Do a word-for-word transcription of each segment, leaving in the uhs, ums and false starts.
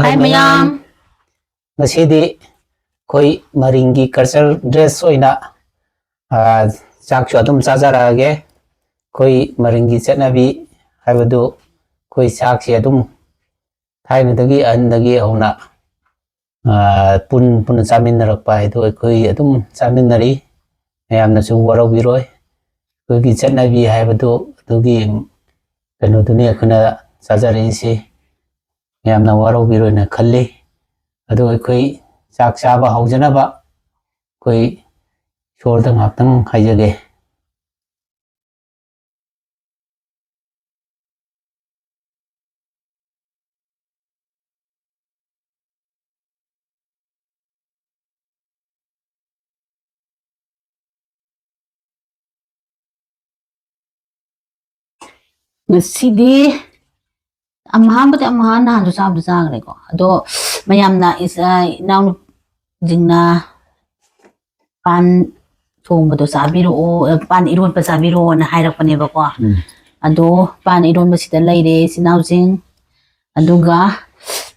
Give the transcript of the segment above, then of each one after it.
ꯍꯥꯏ ꯃꯌꯥꯝ꯫ ꯉꯁꯤꯗꯤ ꯑꯩꯈꯣꯏ ꯃꯔꯤꯡꯒꯤ culture dress ꯑꯣꯏꯅ, ꯑ, ꯆꯥꯛꯁꯨ ꯑꯗꯨꯝ ꯆꯥꯖꯔꯛꯑꯒꯦ꯫ ꯑꯩꯈꯣꯏ ꯃꯔꯤꯡꯒꯤ ꯆꯠꯅꯕꯤ ꯍꯥꯏꯕꯗꯨ ꯑꯩꯈꯣꯏ ꯆꯥꯛꯁꯦ ꯑꯗꯨꯝ ꯊꯥꯏꯅꯗꯒꯤ ꯑꯍꯟꯗꯒꯤ ꯍꯧꯅ, ꯑ, ꯄꯨꯟ ꯄꯨꯟꯅ ꯆꯥꯃꯤꯟꯅꯔꯛꯄ ꯍꯥꯏꯗꯣ ꯑꯩꯈꯣꯏ ꯑꯗꯨꯝ ꯆꯥꯃꯤꯟꯅꯔꯤ꯫ ꯃꯌꯥꯝꯅꯁꯨ ꯋꯥꯔꯧꯕꯤꯔꯣꯏ꯫ ꯑꯩꯈꯣꯏꯒꯤ ꯆꯠꯅꯕꯤ ꯍꯥꯏꯕꯗꯨ ꯑꯗꯨꯒꯤ ꯀꯩꯅꯣꯗꯨꯅꯤ ꯑꯩꯈꯣꯏꯅ ꯆꯥꯖꯔꯛꯏꯁꯤ꯫ ꯃꯌꯥꯝꯅ ꯋꯥꯔꯧꯕꯤꯔꯣꯏꯅ ꯈꯜꯂꯤ꯫ ꯑꯗꯣ ꯑꯩꯈꯣꯏ ꯆꯥꯛ ꯆꯥꯕ ꯍꯧꯖꯅꯕ ꯑꯩꯈꯣꯏ ꯏꯁꯣꯔꯗ ꯉꯥꯛꯇꯪ ꯍꯥꯏꯖꯒꯦ꯫ ꯉꯁꯤꯗꯤ ꯑꯍꯥꯟꯕꯗꯤ ꯑꯃ ꯅꯍꯥꯟꯁꯨ ꯆꯥꯕꯗ ꯆꯥꯈ꯭ꯔꯦꯀꯣ꯫ ꯑꯗꯣ ꯃꯌꯥꯝꯅ ꯏꯁ-, ꯑ, ꯏꯅꯥꯎꯅꯨꯄꯤꯁꯤꯡꯅ ꯄꯥꯟ ꯊꯣꯡꯕꯗꯣ ꯆꯥꯕꯤꯔꯛꯑꯣ, ꯑ, ꯄꯥꯟ ꯏꯔꯣꯟꯕ ꯆꯥꯕꯤꯔꯛꯑꯣꯅ ꯍꯥꯏꯔꯛꯄꯅꯦꯕꯀꯣ꯫ ꯎꯝ꯫ ꯑꯗꯣ ꯄꯥꯟ ꯏꯔꯣꯟꯕꯁꯤꯗ ꯂꯩꯔꯦ, ꯏꯆꯤꯟ ꯏꯅꯥꯎꯁꯤꯡ꯫ ꯑꯗꯨꯒ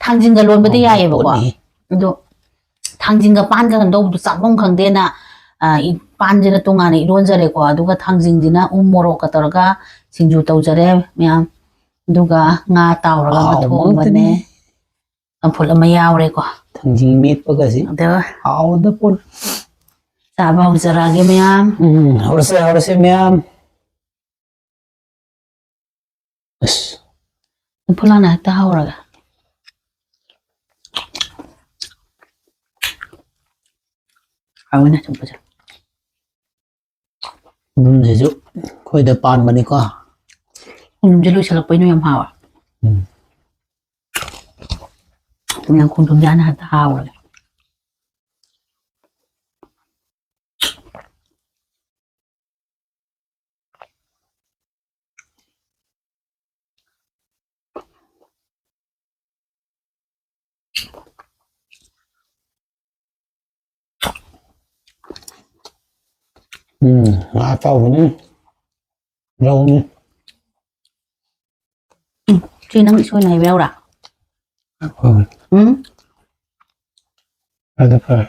ꯊꯥꯡꯖꯤꯡꯒ ꯂꯣꯟꯕꯗꯤ ꯍꯥꯎꯕ ꯌꯥꯏꯌꯦꯕꯀꯣ꯫ ꯄꯣꯠꯅꯤ꯫ ꯑꯗꯣ ꯊꯥꯡꯖꯤꯡꯒ ꯄꯥꯟꯒ ꯀꯩꯅꯣ ꯇꯧꯕꯗꯣ ꯆꯥꯐꯝ ꯈꯪꯗꯦꯅ, ꯑ, ꯏ-, ꯄꯥꯟꯁꯤꯅ ꯇꯣꯉꯥꯟꯅ ꯏꯔꯣꯟꯖꯔꯦꯀꯣ꯫ ꯑꯗꯨꯒ ꯊꯥꯡꯖꯤꯡꯁꯤꯅ ꯎ ꯃꯣꯔꯣꯛꯀ ꯇꯧꯔꯒ ꯁꯤꯡꯖꯨ ꯇꯧꯖꯔꯦ ꯃꯌꯥꯝ꯫ ꯑꯗꯨꯒ ꯉꯥ ꯇꯥꯎꯔꯒ ꯑꯃ ꯍꯥꯎꯕ ꯊꯣꯡꯕꯅꯦ꯫ ꯉꯥꯛꯇꯅꯤ꯫ ꯆꯝꯐꯨꯠ ꯑꯃ ꯌꯥꯎꯔꯦꯀꯣ꯫ ꯊꯥꯡꯖꯤꯡ ꯃꯦꯠꯄꯒꯁꯤ ꯑꯗ ꯍꯥꯎꯗ ꯄꯣꯠ꯫ ꯆꯥꯕ ꯍꯧꯖꯔꯛꯑꯒꯦ ꯃꯌꯥꯝ꯫ ꯎꯝ, ꯍꯧꯔꯁꯦ, ꯍꯧꯔꯁꯦ ꯃꯌꯥꯝ꯫ ꯑꯁ꯫ ꯆꯝꯐꯨꯠ ꯂꯥꯡꯅ ꯍꯦꯛꯇ ꯍꯧꯔꯒ꯫ ꯍꯥꯎꯋꯤꯅꯦ ꯆꯝꯐꯨꯠꯁꯦ꯫ ꯈꯣꯡꯗ꯭ꯔꯨꯝꯁꯤꯁꯨ ꯑꯩꯈꯣꯏꯗ ꯄꯥꯟꯕꯅꯤꯀꯣ꯫ ꯈꯣꯡꯗ꯭ꯔꯨꯝꯁꯦ ꯂꯣꯏꯁꯤꯜꯂꯛꯄꯩꯅ ꯌꯥꯝ ꯍꯥꯎꯋꯦ꯫ ꯎꯝ꯫ ꯈꯣꯡꯗ꯭ꯔꯨꯝꯁꯦ ꯍꯥꯟꯅ ꯍꯦꯛꯇ ꯍꯥꯎꯔꯦ꯫ ꯎꯝ, ꯉꯥ ꯑꯇꯥꯎꯕꯅꯤ, ꯔꯧꯅꯤ꯫ ꯎꯝ, ꯁꯤ ꯅꯪ ꯏꯁꯣꯏꯅ ꯍꯥꯏꯕ ꯌꯥꯎꯔꯥ? ꯎꯝ꯫ ꯑꯗꯨ ꯐꯔꯦ꯫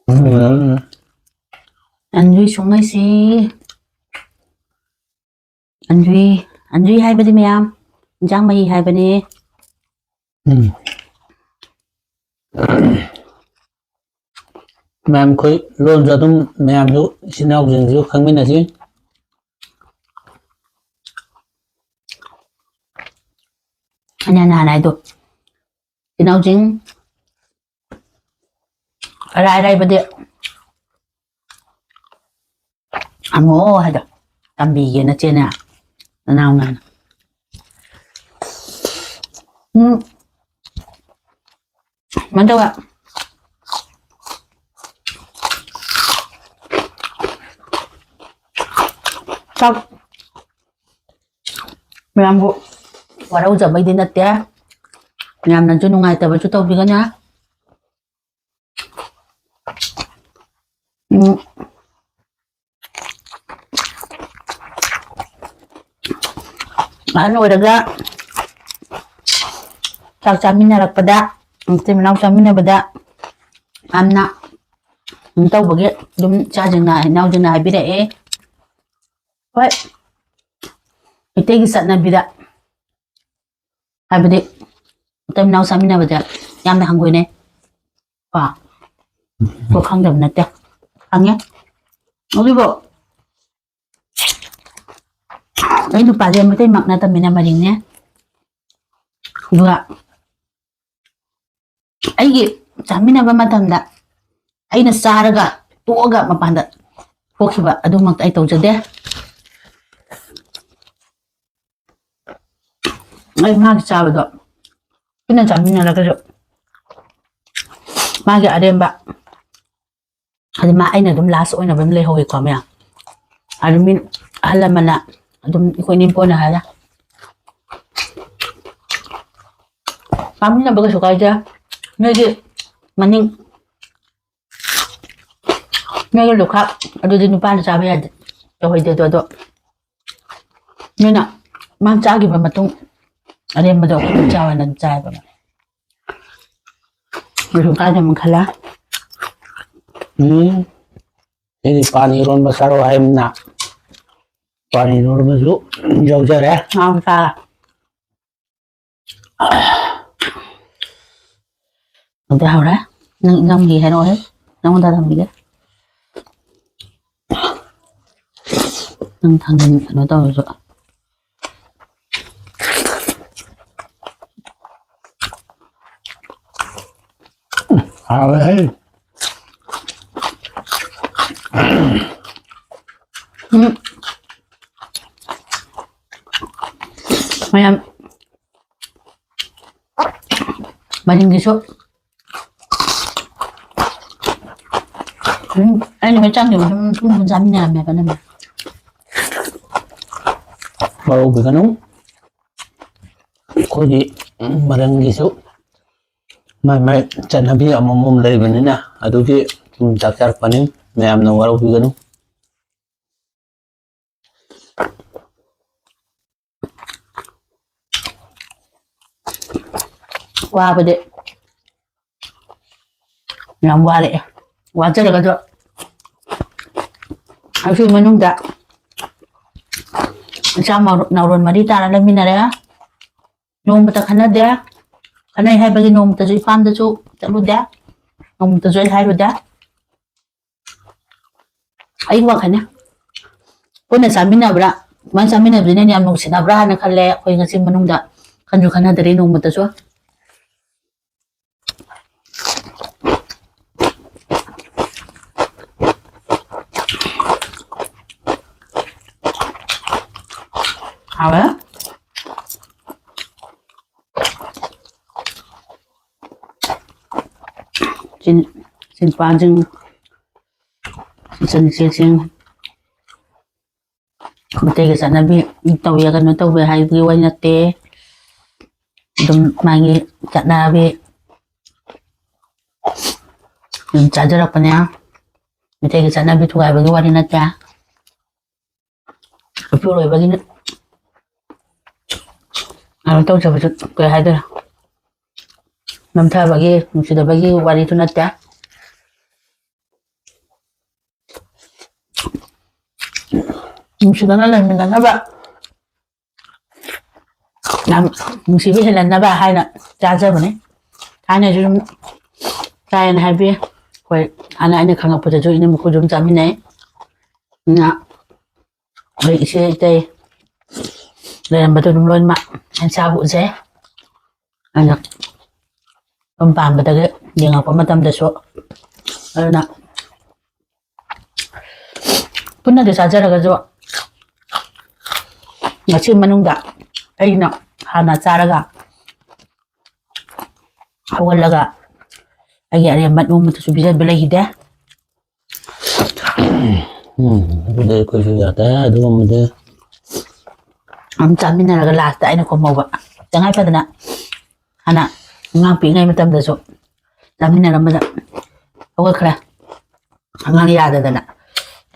ꯎꯝ꯫ ꯑꯟꯖꯨꯏ ꯁꯨꯡꯉꯩꯁꯤ꯫ ꯑꯟꯖꯨꯏ, ꯑꯟꯖꯨꯏ ꯍꯥꯏꯕꯗꯤ ꯃꯌꯥꯝ ꯏꯟꯖꯥꯡ ꯃꯍꯤ ꯍꯥꯏꯕꯅꯤ꯫ ꯎꯝ꯫ ꯃꯌꯥꯝ ꯑꯩꯈꯣꯏ ꯂꯣꯟꯁꯨ ꯑꯗꯨꯝ ꯃꯌꯥꯝꯁꯨ ꯏꯆꯤꯟ ꯏꯅꯥꯎꯁꯤꯡꯁꯨ ꯈꯪꯃꯤꯟꯅꯁꯤ꯫ ꯑꯩꯅ ꯅꯍꯥꯟ ꯍꯥꯏꯗꯣ, ꯏꯆꯤꯟ ꯏꯅꯥꯎꯁꯤꯡ ꯑꯔꯥꯏ ꯑꯔꯥꯏꯕꯗꯤ ꯍꯪꯉꯛꯑꯣ ꯍꯥꯏꯗꯣ, ꯇꯝꯕꯤꯒꯦ ꯅꯆꯦꯅ, ꯅꯅꯥꯎꯅ꯫ ꯎꯝ꯫ ꯀꯃꯥꯏꯅ ꯇꯧꯕ? ꯆꯥꯛ ꯃꯌꯥꯝꯕꯨ ꯋꯥꯔꯧꯖꯕꯩꯗꯤ ꯅꯠꯇꯦ꯫ ꯃꯌꯥꯝꯅꯁꯨ ꯅꯨꯡꯉꯥꯏꯇꯕꯁꯨ ꯇꯧꯕꯤꯒꯅꯨ꯫ ꯎꯝ꯫ ꯑꯍꯜ ꯑꯣꯏꯔꯒ ꯆꯥꯛ ꯆꯥꯃꯤꯟꯅꯔꯛꯄꯗ, ꯃꯆꯤꯟ ꯃꯅꯥꯎ ꯆꯥꯃꯤꯟꯅꯕꯗ ꯌꯥꯝꯅ ꯀꯩꯅꯣ ꯇꯧꯕꯒꯤ ꯑꯗꯨꯝ ꯏꯆꯥꯁꯤꯡꯅ, ꯏꯅꯥꯎꯁꯤꯡꯅ ꯍꯥꯏꯕꯤꯔꯛꯑꯦ꯫ ꯍꯣꯏ, ꯃꯩꯇꯩꯒꯤ ꯆꯠꯅꯕꯤꯗ ꯍꯥꯏꯕꯗꯤ ꯃꯇꯩ ꯃꯅꯥꯎ ꯆꯥꯃꯤꯟꯅꯕꯗ ꯌꯥꯝꯅ ꯍꯪꯒꯣꯏꯅꯩ꯫ ꯀꯣ? ꯀꯣ ꯈꯪꯗꯕ ꯅꯠꯇꯦ꯫ ꯈꯪꯉꯦ꯫ ꯑꯗꯨꯕꯨ ꯑꯩ ꯅꯨꯄꯥꯁꯦ ꯃꯩꯇꯩꯃꯛ ꯅꯠꯇꯕꯅꯤꯅ ꯃꯔꯤꯡꯅꯦ꯫ ꯑꯗꯨꯒ ꯑꯩꯒꯤ ꯆꯥꯃꯤꯟꯅꯕ ꯃꯇꯝꯗ ꯑꯩꯅ ꯆꯥꯔꯒ ꯇꯣꯛꯑꯒ ꯃꯄꯥꯟꯗ ꯊꯣꯛꯈꯤꯕ ꯑꯗꯨꯃꯛꯇ ꯑꯩ ꯇꯧꯖꯗꯦ꯫ ꯑꯩ ꯃꯥꯒꯤ ꯆꯥꯕꯗꯣ ꯄꯨꯟꯅ ꯆꯥꯃꯤꯟꯅꯔꯒꯁꯨ ꯃꯥꯒꯤ ꯑꯔꯦꯝꯕ, ꯍꯥꯏꯗꯤ ꯃꯥ, ꯑꯩꯅ ꯑꯗꯨꯝ ꯂꯥꯁ ꯑꯣꯏꯅꯕ ꯑꯗꯨꯝ ꯂꯩꯍꯧꯋꯤꯀꯣ ꯃꯌꯥꯝ꯫ ꯑꯗꯨ ꯃꯤ ꯑꯍꯜ ꯂꯃꯟꯅ ꯑꯗꯨꯝ ꯑꯩꯈꯣꯏ ꯏꯅꯦꯝꯄꯣꯛꯅ ꯍꯥꯏꯔꯦ, "ꯆꯥꯃꯤꯟꯅꯕ ꯀꯩꯁꯨ ꯀꯥꯏꯗꯦ, ꯅꯣꯏꯒꯤ ꯃꯅꯤꯡ, ꯅꯣꯏꯒꯤ ꯂꯨꯈꯥꯛ ꯑꯗꯨꯗꯤ ꯅꯨꯄꯥꯅ ꯆꯥꯕ ꯌꯥꯗꯦ, ꯇꯧꯍꯩꯗꯦꯗꯣ, ꯑꯗꯣ ꯅꯣꯏꯅ ꯃꯥ ꯆꯥꯈꯤꯕ ꯃꯇꯨꯡ ꯑꯔꯦꯝꯕꯗꯣ ꯑꯩꯈꯣꯏ ꯆꯥꯎ ꯍꯥꯏꯅ ꯑꯗꯨꯝ ꯆꯥꯏꯕ꯫ ꯀꯩꯁꯨ ꯀꯥꯏꯗꯦ, ꯃꯈꯜ ꯂꯥ꯫ ꯎꯝ꯫ ꯑꯩꯗꯤ ꯄꯥꯟ ꯏꯔꯣꯟꯕ ꯆꯥꯔꯛꯑꯣ ꯍꯥꯏꯕꯅ ꯄꯥꯟ ꯏꯔꯣꯟꯕꯁꯨ ꯌꯥꯎꯖꯔꯦ꯫ ꯉꯥ ꯆꯥꯔꯦ꯫ ꯑꯗꯨ ꯍꯧꯔꯦ꯫ ꯅꯪ ꯏꯟꯖꯥꯡꯒꯤ ꯍꯥꯏꯔꯛꯑꯣꯍꯦ꯫ ꯅꯪꯉꯣꯟꯗ ꯊꯝꯕꯤꯒꯦ꯫ ꯅꯪ ꯊꯥꯡꯖꯤꯡ ꯀꯩꯅꯣ ꯇꯧꯔꯁꯨ꯫ ꯍꯥꯎꯋꯦꯍꯦ꯫ ꯎꯝ꯫ ꯃꯌꯥꯝ ꯃꯅꯤꯡꯒꯤꯁꯨ꯫ ꯎꯝ, ꯑꯩꯅ ꯍꯦꯛ ꯆꯪꯈꯤꯕ ꯁꯨꯝ ꯄꯨꯟ ꯄꯨꯟ ꯆꯥꯃꯤꯟꯅꯔꯝꯃꯦꯕ ꯑꯅꯝꯕ꯫ ꯋꯥꯔꯧꯕꯤꯒꯅꯨ꯫ ꯑꯩꯈꯣꯏꯒꯤ ꯃꯔꯝꯒꯤꯁꯨ ꯃꯥꯏ ꯃꯥꯏ ꯆꯠꯅꯕꯤ ꯑꯃꯃꯝ ꯂꯩꯕꯅꯤꯅ ꯑꯗꯨꯒꯤ ꯁꯨꯝ ꯆꯥꯛ ꯆꯥꯔꯛꯄꯅꯤ꯫ ꯃꯌꯥꯝꯅ ꯋꯥꯔꯧꯕꯤꯒꯅꯨ꯫ ꯋꯥꯕꯗꯤ ꯌꯥꯝ ꯋꯥꯔꯛꯑꯦ꯫ ꯋꯥꯖꯔꯒꯁꯨ ꯑꯁꯤ ꯃꯅꯨꯡꯗ ꯏꯆꯥ ꯃꯔꯨ-, ꯅꯥꯎꯔꯣꯟ ꯃꯔꯤ ꯇꯥꯔ ꯂꯩꯃꯤꯟꯅꯔꯦ꯫ ꯅꯣꯡꯃꯇ ꯈꯟꯅꯗꯦ꯫ ꯈꯟꯅꯩ ꯍꯥꯏꯕꯒꯤ ꯅꯣꯡꯃꯇꯁꯨ ꯏꯄꯥꯝꯗꯁꯨ ꯆꯠꯂꯨꯗꯦ꯫ ꯅꯣꯡꯃꯇꯁꯨ ꯑꯩ ꯍꯥꯏꯔꯨꯗꯦ꯫ ꯑꯩꯒꯤ ꯋꯥꯈꯜꯅꯦ꯫ ꯄꯨꯟꯅ ꯆꯥꯃꯤꯟꯅꯕ꯭ꯔꯥ? ꯁꯨꯃꯥꯏꯅ ꯆꯥꯃꯤꯟꯅꯕꯁꯤꯅ ꯌꯥꯝ ꯅꯨꯡꯁꯤꯅꯕ꯭ꯔꯥ ꯍꯥꯏꯅ ꯈꯜꯂꯦ꯫ ꯑꯩꯈꯣꯏ ꯉꯁꯤ ꯃꯅꯨꯡꯗ ꯈꯟꯁꯨ ꯈꯟꯅꯗꯔꯤ ꯅꯣꯡꯃꯇꯁꯨ꯫ ꯍꯥꯎꯋꯦ꯫ ꯆꯤꯟ-, ꯆꯤꯟꯄꯥꯟꯁꯤꯡ, ꯏꯆꯟ ꯏꯆꯦꯁꯤꯡ, ꯃꯩꯇꯩꯒꯤ ꯆꯠꯅꯕꯤ ꯇꯧꯋꯦ, ꯀꯩꯅꯣ ꯇꯧꯋꯦ ꯍꯥꯏꯕꯒꯤ ꯋꯥꯔꯤ ꯅꯠꯇꯦ꯫ ꯑꯗꯨꯝ ꯃꯥꯒꯤ ꯆꯠꯅꯕꯤ ꯑꯗꯨꯝ ꯆꯥꯖꯔꯛꯄꯅꯦ꯫ ꯃꯩꯇꯩꯒꯤ ꯆꯠꯅꯕꯤ ꯊꯨꯒꯥꯏꯕꯒꯤ ꯋꯥꯔꯤ ꯅꯠꯇꯦ꯫ ꯎꯄꯨꯔꯣꯏꯕꯒꯤꯅ ꯇꯧꯖꯕꯁꯨ ꯀꯩ ꯍꯥꯏꯗꯣꯏꯅꯣ? ꯅꯝꯊꯕꯒꯤ, ꯅꯨꯡꯁꯤꯗꯕꯒꯤ ꯋꯥꯔꯤꯁꯨ ꯅꯠꯇꯦ꯫ ꯅꯨꯡꯁꯤꯅꯅ ꯂꯩꯃꯤꯟꯅꯅꯕ, ꯌꯥꯝ ꯅꯨꯡꯁꯤꯕ ꯍꯦꯜꯍꯟꯅꯕ ꯍꯥꯏꯅ ꯆꯥꯖꯕꯅꯤ꯫ ꯊꯥꯏꯅꯁꯨ ꯑꯗꯨꯝ ꯆꯥꯏꯌꯦꯅ ꯍꯥꯏꯕꯤ꯫ ꯑꯩꯈꯣꯏ ꯍꯥꯟꯅ ꯑꯩꯅ ꯈꯪꯉꯛꯄꯗꯁꯨ ꯏꯅꯝ ꯃꯈꯣꯏꯁꯨ ꯑꯗꯨꯝ ꯆꯥꯃꯤꯟꯅꯩ꯫ ꯑꯗꯨꯅ ꯑꯩꯈꯣꯏ ꯏꯆꯦ ꯏꯇꯩ ꯂꯩꯔꯝꯕꯗꯣ ꯑꯗꯨꯝ ꯂꯣꯏꯅꯃꯛ ꯑꯩꯅ ꯆꯥꯕ ꯎꯖꯩ꯫ ꯑꯩꯅ ꯌꯨꯝ ꯄꯥꯟꯕꯗꯒꯤ ꯌꯦꯡꯉꯛꯄ ꯃꯇꯝꯗꯁꯨ꯫ ꯑꯗꯨꯅ ꯄꯨꯟꯅꯗꯤ ꯆꯥꯖꯔꯒꯁꯨ, ꯉꯁꯤ ꯃꯅꯨꯡꯗ ꯑꯩꯅ ꯍꯥꯟꯅ ꯆꯥꯔꯒ ꯍꯧꯒꯠꯂꯒ ꯑꯩꯒꯤ ꯑꯔꯦꯝꯕ ꯅꯣꯡꯃꯇꯁꯨ ꯄꯤꯖꯕ ꯂꯩꯈꯤꯗꯦ꯫ ꯎꯝ, ꯑꯗꯨꯗꯤ ꯑꯩꯈꯣꯏꯁꯨ ꯌꯥꯗꯦ ꯑꯗꯨꯒꯨꯝꯕꯗꯤ꯫ ꯑꯗꯨꯝ ꯆꯥꯃꯤꯟꯅꯔꯒ ꯂꯥꯁꯇ ꯑꯩꯅ ꯈꯣꯝꯍꯧꯕ꯫ ꯇꯉꯥꯏ ꯐꯗꯅ ꯍꯥꯟꯅ ꯑꯉꯥꯡ ꯄꯤꯛꯏꯉꯩ ꯃꯇꯝꯗꯁꯨ ꯆꯥꯃꯤꯟꯅꯔꯝꯕꯗ ꯍꯧꯒꯠꯈ꯭ꯔꯦ꯫ ꯑꯉꯥꯡ ꯌꯥꯗꯗꯅ꯫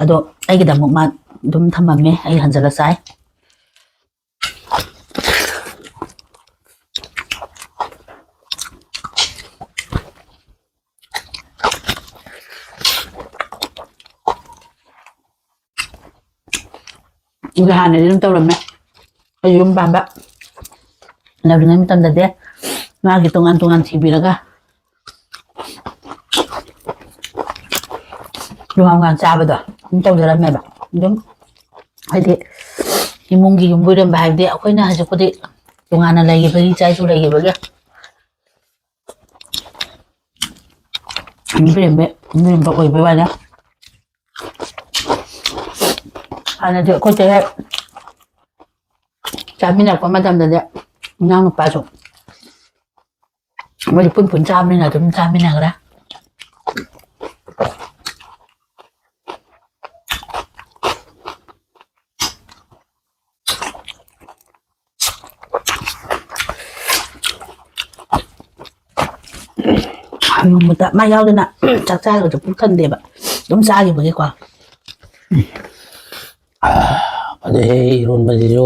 ꯑꯗꯣ ꯑꯩꯒꯤꯗꯃꯛ ꯃꯥ ꯑꯗꯨꯝ ꯊꯝꯃꯝꯃꯦ, ꯑꯩ ꯍꯟꯖꯤꯜꯂ ꯆꯥꯏ꯫ ꯑꯗꯨ ꯍꯥꯟꯅꯗꯤ ꯑꯗꯨꯝ ꯇꯧꯔꯝꯃꯦ꯫ ꯑꯩ ꯌꯨꯝ ꯄꯥꯟꯕ ꯅꯧꯔꯤꯉꯩ ꯃꯇꯝꯗꯗꯤ ꯃꯥꯒꯤ ꯇꯣꯉꯥꯟ ꯇꯣꯉꯥꯟ ꯊꯤꯕꯤꯔꯒ ꯇꯣꯉꯥꯟ ꯇꯣꯉꯥꯟ ꯆꯥꯕꯗꯣ ꯑꯗꯨꯝ ꯇꯧꯖꯔꯝꯃꯦꯕ꯫ ꯑꯗꯨꯝ ꯍꯥꯏꯗꯤ ꯏꯃꯨꯡꯒꯤ ꯌꯨꯝꯕꯨꯔꯦꯝꯕ ꯍꯥꯏꯕꯗꯤ ꯑꯩꯈꯣꯏꯅ ꯍꯧꯖꯤꯛꯄꯨꯗꯤ ꯇꯣꯉꯥꯟꯅ ꯂꯩꯈꯤꯕꯒꯤ, ꯏꯆꯥ ꯏꯁꯨ ꯂꯩꯈꯤꯕꯒꯤ ꯌꯨꯝꯕꯨꯔꯦꯝꯕ, ꯌꯨꯝꯕꯨꯔꯦꯝꯕ ꯑꯣꯏꯕꯩ ꯋꯥꯅꯦ꯫ ꯍꯥꯟꯅꯗꯤ ꯑꯩꯈꯣꯏ ꯆꯦ ꯆꯥꯃꯤꯟꯅꯔꯛꯄ ꯃꯇꯝꯗꯗꯤ ꯏꯅꯥꯎꯅꯨꯄꯥꯁꯨ ꯃꯣꯏꯗꯤ ꯄꯨꯟ ꯄꯨꯟ ꯆꯥꯕꯅꯤꯅ ꯑꯗꯨꯝ ꯆꯥꯃꯤꯟꯅꯈ꯭ꯔꯦ꯫ ꯅꯣꯡꯃꯇ ꯃꯥ ꯌꯥꯎꯗꯅ ꯆꯥꯛ ꯆꯥꯗꯕꯁꯨ ꯄꯨꯛ ꯊꯟꯗꯦꯕ, ꯑꯗꯨꯝ ꯆꯥꯈꯤꯕꯒꯤꯀꯣ꯫ ꯑꯗꯩ ꯏꯔꯣꯟꯕꯁꯤꯁꯨ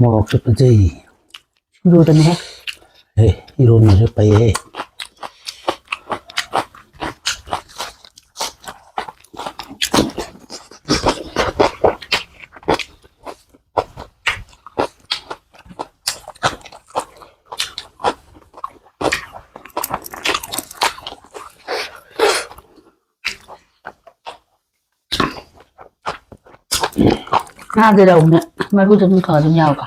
ꯃꯣꯔꯣꯛꯁꯨ ꯐꯖꯩ꯫ ꯁꯤꯡꯖꯨꯗꯅꯦꯍꯦ꯫ ꯑꯦ, ꯏꯔꯣꯟꯕꯁꯨ ꯐꯩꯍꯦ꯫ ꯉꯥꯗꯤ ꯔꯧꯅꯦ꯫ ꯃꯔꯨꯗ ꯑꯗꯨꯝ ꯈꯔ ꯑꯗꯨꯝ ꯌꯥꯎꯕ꯫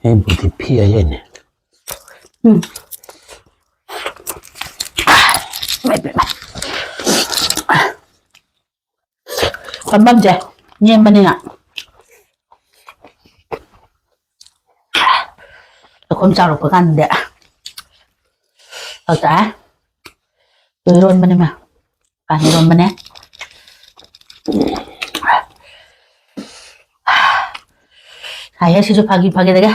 ꯑꯩꯕꯨꯗꯤ ꯐꯤ ꯑꯌꯦꯅꯦ꯫ ꯎꯝ꯫ ꯐꯝꯐꯝꯁꯦ ꯅꯦꯝꯕꯅꯤꯅ ꯆꯥꯛꯈꯨꯝ ꯆꯥꯎꯔꯛꯄ ꯀꯥꯟꯗꯗꯤ ꯐꯔꯛ ꯇꯥꯏ꯫ ꯏꯔꯣꯟꯕꯅꯦ ꯃꯥ꯫ ꯄꯥꯟ ꯏꯔꯣꯟꯕꯅꯦ꯫ ꯍꯥꯏꯌꯦ ꯁꯤꯁꯨ ꯐꯥꯒꯤ ꯐꯥꯒꯤꯗꯒꯤ꯫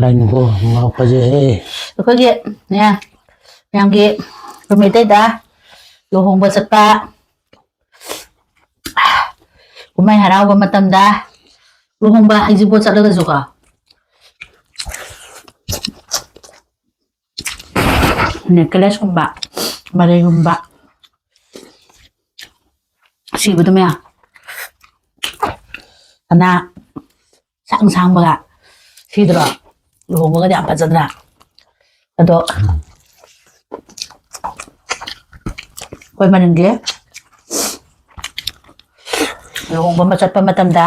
ꯂꯥꯏꯅꯤꯡꯊꯧ ꯉꯥꯎꯄꯁꯦ꯫ ꯑꯩꯈꯣꯏꯒꯤ ꯅꯦ, ꯃꯌꯥꯝꯒꯤ ꯑꯩꯈꯣꯏ ꯃꯩꯇꯩꯗ ꯂꯨꯍꯣꯡꯕ ꯆꯠꯄ, ꯀꯨꯝꯍꯩ ꯍꯔꯥꯎꯕ ꯃꯇꯝꯗ, ꯂꯨꯍꯣꯡꯕ ꯍꯩꯖꯤꯡꯄꯣꯠ ꯆꯠꯂꯒꯁꯨꯀꯣ, ꯅꯦꯀ꯭ꯂꯦꯁꯀꯨꯝꯕ, ꯃꯔꯩꯒꯨꯝꯕ, ꯑꯁꯤꯕꯗꯣ ꯃꯌꯥꯝ, ꯁꯅꯥ ꯁꯥꯡ ꯁꯥꯡꯕꯒ ꯁꯤꯗ꯭ꯔꯣ? ꯂꯨꯍꯣꯡꯕꯒꯗꯤ ꯌꯥꯝ ꯐꯖꯗ꯭ꯔꯥ? ꯑꯗꯣ ꯑꯩꯈꯣꯏ ꯃꯅꯤꯡꯒꯤ ꯂꯨꯍꯣꯡꯕ ꯑꯃ ꯆꯠꯄ ꯃꯇꯝꯗ,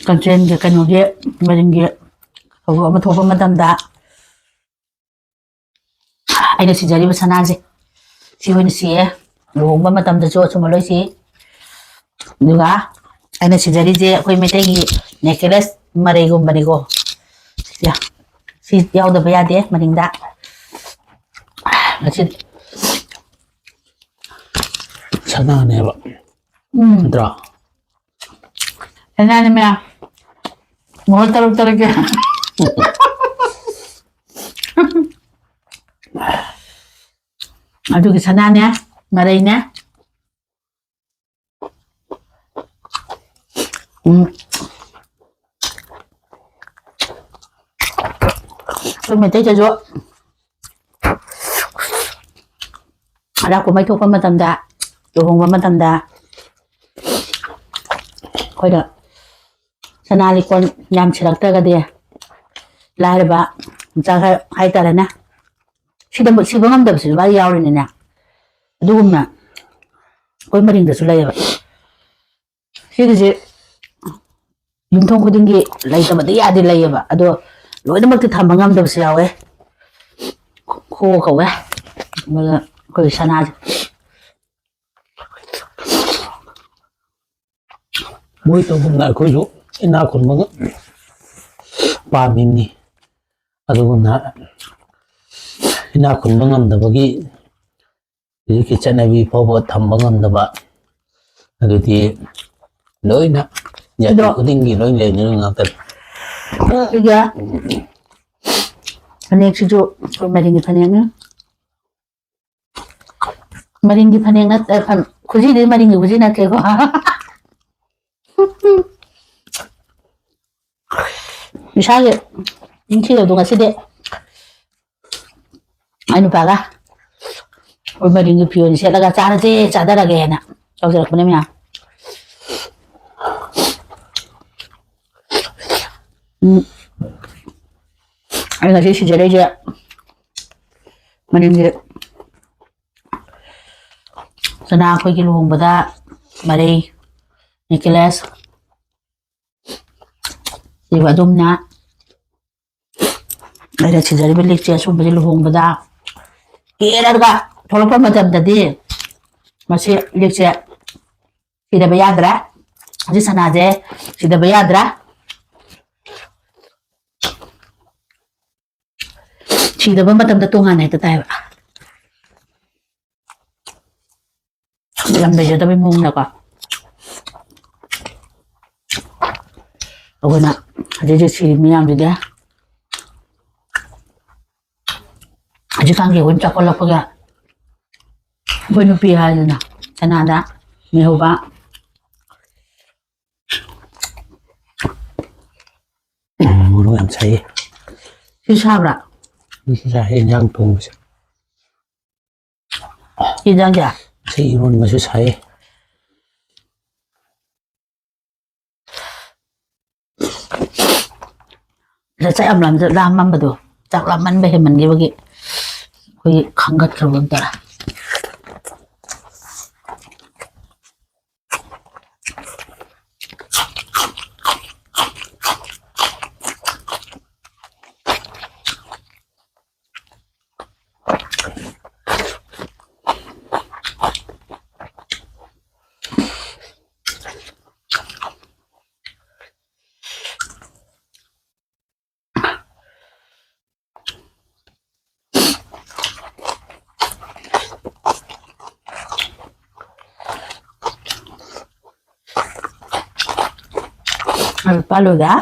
ꯀꯟꯇ꯭ꯔꯦꯟꯒꯤ ꯀꯩꯅꯣꯒꯤ ꯃꯅꯤꯡꯒꯤ ꯊꯧꯗꯣꯛ ꯑꯃ ꯊꯣꯛꯄ ꯃꯇꯝꯗ, ꯑꯩꯅ ꯁꯤꯖꯔꯤꯕ ꯁꯅꯥꯁꯦ ꯁꯤ ꯑꯣꯏꯅ ꯁꯤꯌꯦ꯫ ꯂꯨꯍꯣꯡꯕ ꯃꯇꯝꯗꯁꯨ ꯑꯆꯨꯝꯕ ꯂꯣꯏ ꯁꯤ꯫ ꯑꯗꯨꯒ ꯑꯩꯅ ꯁꯤꯖꯔꯤꯁꯦ ꯑꯩꯈꯣꯏ ꯃꯩꯇꯩꯒꯤ ꯅꯦꯀ꯭ꯂꯦꯁ ꯃꯔꯩꯒꯨꯝꯕꯅꯤꯀꯣ꯫ ꯁꯤ ꯌꯥꯎꯗꯕ ꯌꯥꯗꯦ ꯃꯅꯤꯡꯗ꯫ ꯃꯁꯤ ꯁꯅꯥꯅꯦꯕ꯫ ꯎꯝ꯫ ꯅꯠꯇ꯭ꯔꯣ? ꯁꯅꯥꯅꯦ ꯃꯌꯥꯝ꯫ ꯃꯣꯍꯣꯔ ꯇꯔꯨꯛ ꯇꯔꯨꯛꯀꯤ꯫ ꯑꯗꯨꯒꯤ ꯁꯅꯥꯅꯦ, ꯃꯔꯩꯅꯦ꯫ ꯎꯝ꯫ ꯑꯩꯈꯣꯏ ꯃꯩꯇꯩꯗꯁꯨ ꯍꯔꯥꯎ ꯀꯨꯝꯍꯩ ꯊꯣꯛꯄ ꯃꯇꯝꯗ, ꯂꯨꯍꯣꯡꯕ ꯃꯇꯝꯗ ꯑꯩꯈꯣꯏꯅ ꯁꯅꯥ ꯂꯤꯛꯀꯣꯟ ꯌꯥꯝ ꯁꯤꯔꯛꯇ꯭ꯔꯒꯗꯤ ꯂꯥꯏꯔꯕ ꯃꯆꯥ ꯈꯔ ꯍꯥꯏꯇꯥꯔꯦꯅꯦ, ꯁꯤꯗ ꯁꯤꯕ ꯉꯝꯗꯕꯁꯤꯁꯨ ꯃꯥ ꯌꯥꯎꯔꯤꯅꯤꯅꯦ꯫ ꯑꯗꯨꯒꯨꯝꯅ ꯑꯩꯈꯣꯏ ꯃꯔꯤꯡꯗꯁꯨ ꯂꯩꯌꯦꯕ꯫ ꯁꯤꯒꯤꯁꯦ ꯌꯨꯝꯊꯣꯡ ꯈꯨꯗꯤꯡꯒꯤ ꯂꯩꯇꯕꯗꯤ ꯌꯥꯗꯦ, ꯂꯩꯌꯦꯕ꯫ ꯑꯗꯣ ꯂꯣꯏꯅꯃꯛꯇꯤ ꯊꯝꯕ ꯉꯝꯗꯕꯁꯨ ꯌꯥꯎꯋꯦ꯫ ꯈꯣ ꯀꯧꯋꯦ꯫ ꯑꯗꯨꯒ ꯑꯩꯈꯣꯏ ꯁꯅꯥꯁꯦ꯫ ꯃꯣꯏ ꯇꯧꯒꯨꯝꯅ ꯑꯩꯈꯣꯏꯁꯨ ꯏꯅꯥꯛ ꯈꯨꯟꯕ ꯉ-, ꯄꯥꯝꯃꯤꯕꯅꯤ꯫ ꯑꯗꯨꯒꯨꯝꯅ ꯏꯅꯥꯛ ꯈꯨꯟꯕ ꯉꯝꯗꯕꯒꯤ ꯍꯧꯖꯤꯛꯀꯤ ꯆꯠꯅꯕꯤ ꯐꯥꯎꯕ ꯊꯝꯕ ꯉꯝꯗꯕ, ꯑꯗꯨꯗꯤ ꯂꯣꯏꯅ ꯖꯥꯇꯤ ꯑꯗꯣ ꯈꯨꯗꯤꯡꯒꯤ ꯂꯣꯏ ꯂꯩꯅꯔꯤ ꯉꯥꯛꯇꯅꯤ꯫ ꯑꯩꯒ ꯐꯅꯦꯛꯁꯤꯁꯨ ꯑꯩꯈꯣꯏ ꯃꯔꯤꯡꯒꯤ ꯐꯅꯦꯛꯅꯤ꯫ ꯃꯔꯤꯡꯒꯤ ꯐꯅꯦꯛ ꯅꯠꯇ-, ꯈꯨꯖꯤꯗꯤ ꯃꯔꯤꯡꯒꯤ ꯈꯨꯖꯤ ꯅꯠꯇꯦꯀꯣ꯫ ꯏꯁꯥꯒꯤ ꯅꯤꯡꯊꯤꯔꯕꯗꯣ ꯉꯁꯤꯗꯤ ꯑꯩ ꯅꯨꯄꯥꯒ ꯑꯩꯈꯣꯏ ꯃꯔꯤꯡꯒꯤ ꯐꯤꯔꯣꯜ ꯁꯦꯠꯂꯒ ꯆꯥꯔꯁꯦ, ꯆꯥꯊꯔꯒꯦꯅ ꯇꯧꯖꯔꯛꯄꯅꯦ ꯃꯌꯥꯝ꯫ ꯎꯝ꯫ ꯑꯩ ꯉꯁꯤ ꯁꯤꯖꯔꯛꯏꯁꯦ ꯃꯅꯤꯡꯒꯤ ꯆꯅꯥ ꯑꯩꯈꯣꯏꯒꯤ ꯂꯨꯍꯣꯡꯕꯗ ꯃꯔꯩ, necklace, ꯁꯤꯕ ꯑꯗꯨꯝꯅ ꯑꯩꯅ ꯁꯤꯖꯔꯤꯕ ꯂꯤꯛꯁꯦ ꯑꯁꯨꯝꯕꯁꯦ ꯂꯨꯍꯣꯡꯕꯗ ꯀꯦꯔꯒ ꯊꯣꯛꯂꯛꯄ ꯃꯇꯝꯗꯗꯤ ꯃꯁꯤ ꯂꯤꯛꯁꯦ ꯁꯤꯗꯕ ꯌꯥꯗ꯭ꯔꯦ꯫ ꯍꯧꯖꯤꯛ ꯁꯅꯥꯁꯦ ꯁꯤꯗꯕ ꯌꯥꯗ꯭ꯔꯦ꯫ ꯁꯤꯗꯕ ꯃꯇꯝꯗ ꯇꯣꯉꯥꯟꯅ ꯍꯦꯛꯇ ꯇꯥꯏꯕ꯫ ꯌꯥꯝ ꯂꯩꯖꯗꯕꯩ ꯃꯑꯣꯡꯗꯀꯣ꯫ ꯑꯩꯈꯣꯏꯅ ꯍꯧꯖꯤꯛ ꯍꯧꯖꯤꯛ ꯁꯤꯔꯤ ꯃꯌꯥꯝꯁꯤꯗꯤ ꯍꯧꯖꯤꯛꯀꯥꯟꯒꯤ ꯑꯩꯈꯣꯏ ꯆꯥꯎꯈꯠꯂꯛꯄꯒ ꯑꯩꯈꯣꯏ ꯅꯨꯄꯤ ꯍꯥꯏꯗꯅ ꯀꯅꯥꯗ ꯃꯤꯍꯧꯕ꯫ ꯎꯝ, ꯃꯣꯔꯣꯛ ꯌꯥꯝ ꯁꯥꯏꯌꯦ꯫ ꯁꯤ ꯁꯥꯕ꯭ꯔꯥ? ꯁꯤ ꯁꯥꯏ, ꯏꯟꯖꯥꯡ ꯊꯣꯡꯕꯁꯦ꯫ ꯁꯤ ꯏꯟꯖꯥꯡꯁꯦ? ꯁꯤ ꯏꯔꯣꯟꯕꯁꯨ ꯁꯥꯏꯌꯦ꯫ ꯁꯤꯗ ꯆꯥꯛ ꯌꯥꯝ ꯂꯥꯝꯖ-, ꯂꯥꯝꯃꯝꯕꯗꯣ, ꯆꯥꯛ ꯂꯥꯝꯃꯟꯕ ꯍꯦꯟꯃꯟꯈꯤꯕꯒꯤ ꯑꯩꯈꯣꯏꯒꯤ ꯈꯪꯒꯠꯈ꯭ꯔꯕ ꯇꯧꯔꯦ꯫ ꯄꯥꯜꯂꯨꯗ꯫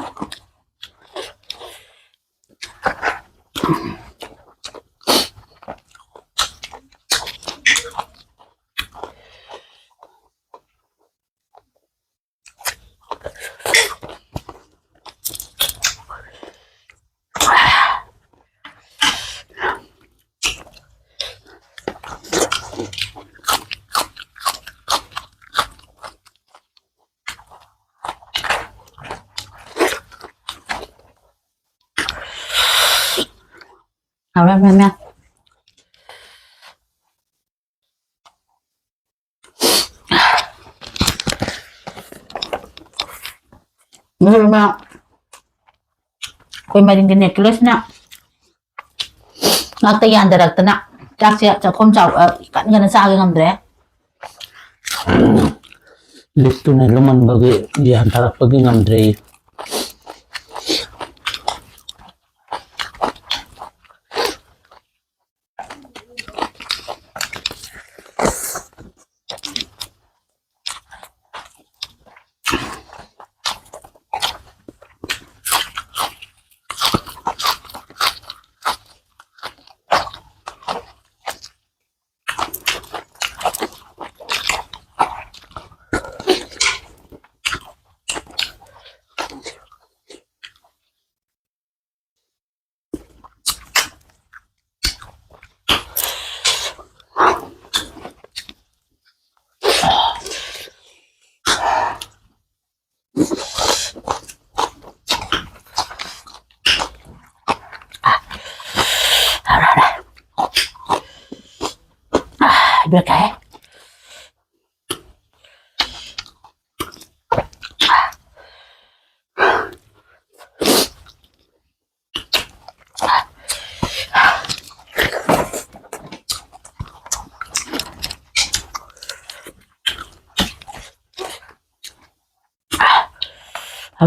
ꯍꯥꯎꯔꯦ, ꯃꯦꯝ, ꯃꯦꯝ꯫ ꯃꯔꯨ ꯑꯃ ꯑꯩꯈꯣꯏ ꯃꯔꯤꯡꯒꯤ necklace ꯅ ꯉꯥꯛꯇ ꯌꯥꯟꯊꯔꯛꯇꯅ ꯆꯥꯛꯁꯦ ꯆꯥꯛꯈꯣꯝ ꯆꯥꯎ-, ꯑ, ꯀꯟ ꯀꯟꯅ ꯆꯥꯒꯦ ꯉꯝꯗ꯭ꯔꯦ꯫ ꯂꯤꯛꯇꯨꯅ ꯂꯨꯝꯃꯟꯕꯒꯤ ꯌꯥꯟꯊꯔꯛꯄꯒꯤ ꯉꯝꯗ꯭ꯔꯦ꯫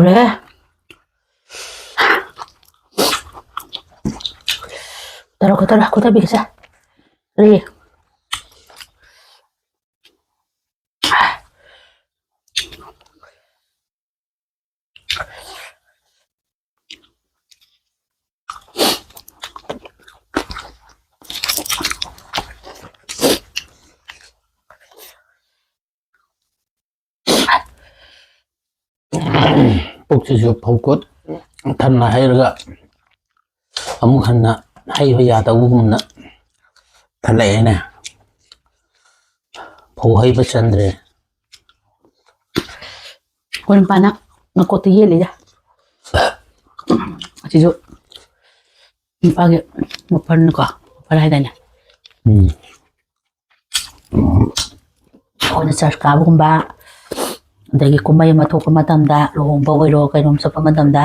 ꯂꯣꯏꯔꯦ꯫ ꯇꯔꯥ ꯈꯨꯇꯔꯥ ꯈꯨꯇꯕꯤꯒꯁꯦ꯫ ꯀꯔꯤ? ꯄꯨꯛꯁꯤꯁꯨ ꯐꯧꯀꯨꯠ ꯊꯟꯅ ꯍꯩꯔꯒ ꯑꯃꯨꯛ ꯍꯟꯅ ꯍꯩꯕ ꯌꯥꯗꯕꯒꯨꯝꯅ ꯊꯜꯂꯛꯑꯦꯅꯦ꯫ ꯐꯧ ꯍꯩꯕ ꯆꯟꯗ꯭ꯔꯦ꯫ ꯑꯩꯈꯣꯏ ꯅꯨꯄꯥꯅ ꯃꯀꯣꯛꯇ ꯌꯦꯜꯂꯤꯗ꯫ ꯑꯁꯤꯁꯨ ꯅꯨꯄꯥꯒꯤ ꯃꯐꯔꯅꯤꯀꯣ, ꯃꯐꯔ ꯍꯥꯏꯗꯥꯏꯅꯦ? ꯎꯝ꯫ ꯑꯩꯈꯣꯏꯅ ꯆꯔꯆ ꯀꯥꯕꯒꯨꯝꯕ, ꯑꯗꯒꯤ ꯀꯨꯝꯍꯩ ꯑꯃ ꯊꯣꯛꯄ ꯃꯇꯝꯗ, ꯂꯨꯍꯣꯡꯕ ꯑꯣꯏꯔꯣ, ꯀꯩꯅꯣꯝ ꯆꯠꯄ ꯃꯇꯝꯗ,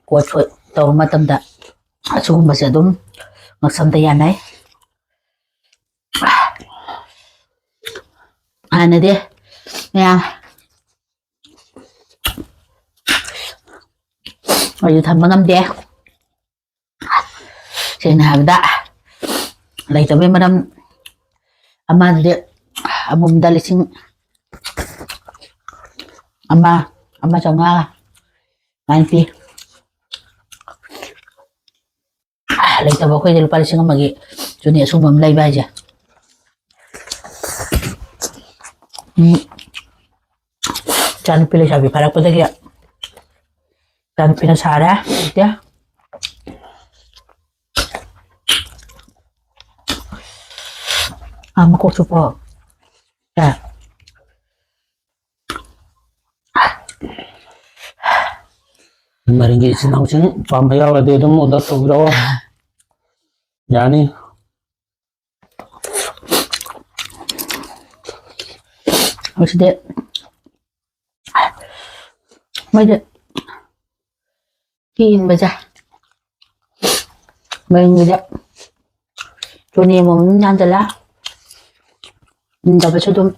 ꯀꯣꯠ ꯁꯣꯠ ꯇꯧꯕ ꯃꯇꯝꯗ, ꯑꯁꯤꯒꯨꯝꯕꯁꯦ ꯑꯗꯨꯝ ꯉꯛꯁꯝꯗ ꯌꯥꯟꯅꯩ꯫ ꯍꯥꯟꯅꯗꯤ ꯃꯌꯥꯝ ꯑꯩꯁꯨ ꯊꯝꯕ ꯉꯝꯗꯦ꯫ ꯁꯦꯡꯅ ꯍꯥꯏꯔꯕꯗ, ꯂꯩꯇꯕꯩ ꯃꯔꯝ ꯑꯃꯗꯤ ꯑꯃꯣꯝꯗ ꯂꯤꯁꯤꯡ ꯑꯃ, ꯑꯃ ꯆꯥꯝꯃꯉꯥ ꯑꯗꯨꯃꯥꯏꯅ ꯄꯤ꯫ ꯂꯩꯇꯕ ꯑꯩꯈꯣꯏꯗꯤ ꯂꯨꯄꯥ ꯂꯤꯁꯤꯡ ꯑꯃꯒꯤ ꯆꯨꯅꯤ ꯑꯁꯨꯡꯕ ꯑꯃ ꯂꯩꯕ ꯍꯥꯏꯁꯦ꯫ ꯎꯝ꯫ ꯏꯆꯥꯅꯨꯄꯤ ꯂꯩꯁꯥꯕꯤ ꯐꯥꯔꯛꯄꯗꯒꯤ ꯏꯆꯥꯅꯨꯄꯤꯅ ꯁꯥꯔꯦ꯫ ꯏꯆꯦ꯫ ꯑꯥ, ꯃꯀꯣꯛ ꯆꯨꯞꯄꯣ꯫ ꯁꯦ꯫ ꯃꯔꯤꯡꯒꯤ ꯏꯆꯤꯟ ꯏꯅꯥꯎꯁꯤꯡ ꯄꯥꯝꯕ ꯌꯥꯎꯔꯗꯤ ꯑꯗꯨꯝ order ꯇꯧꯕꯤꯔꯛꯑꯣ꯫ ꯌꯥꯅꯤ꯫ ꯃꯁꯤꯗꯤ ꯃꯣꯏꯗꯤ ꯀꯦꯟꯕꯁꯦ꯫ ꯃꯔꯤꯡꯒꯤꯗꯤ ꯆꯨꯅꯤ ꯑꯃꯃꯝ ꯌꯥꯟꯁꯤꯜꯂꯦ꯫ ꯏꯟꯗꯕꯁꯨ ꯑꯗꯨꯝ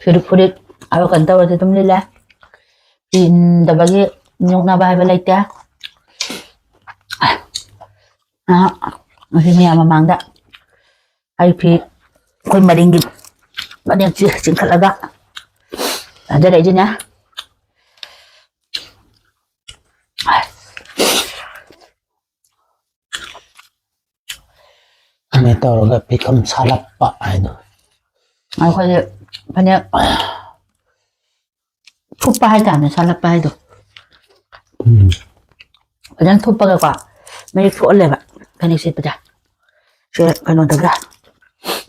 ꯐꯨꯔꯤꯠ, ꯐꯨꯔꯤꯠ ꯍꯥꯏꯕ ꯀꯩꯅꯣ ꯇꯧꯔꯗꯤ ꯑꯗꯨꯝ ꯂꯤꯠꯂꯦ꯫ ꯏꯟꯗꯕꯒꯤ ꯅꯣꯛꯅꯕ ꯍꯥꯏꯕ ꯂꯩꯇꯦ꯫ ꯑ, ꯉꯁꯤ ꯃꯌꯥꯝ ꯃꯃꯥꯡꯗ ꯑꯩ ꯐꯤ, ꯑꯩꯈꯣꯏ ꯃꯔꯤꯡꯒꯤ ꯐꯅꯦꯛꯁꯤ ꯆꯤꯡꯈꯠꯂꯒ ꯊꯥꯖꯔꯛꯏꯁꯤꯅꯦ꯫ ꯑꯅꯤ ꯇꯧꯔꯒ ꯐꯤꯈꯝ ꯁꯥꯠꯂꯛꯄ ꯍꯥꯏꯗꯣ꯫ ꯑꯩꯈꯣꯏꯒꯤ ꯐꯅꯦꯛ ꯊꯨꯞꯄ ꯍꯥꯏꯇꯥꯔꯦ, ꯁꯥꯠꯂꯛꯄ ꯍꯥꯏꯗꯣ꯫ ꯎꯝ꯫ ꯐꯖꯅ ꯊꯨꯞꯄꯒꯀꯣ, ꯃꯌꯦꯛ ꯊꯣꯛꯍꯜꯂꯦꯕ ꯐꯅꯦꯛ ꯁꯦꯠꯄꯗ꯫ ꯁꯦ ꯀꯩꯅꯣꯗꯒ,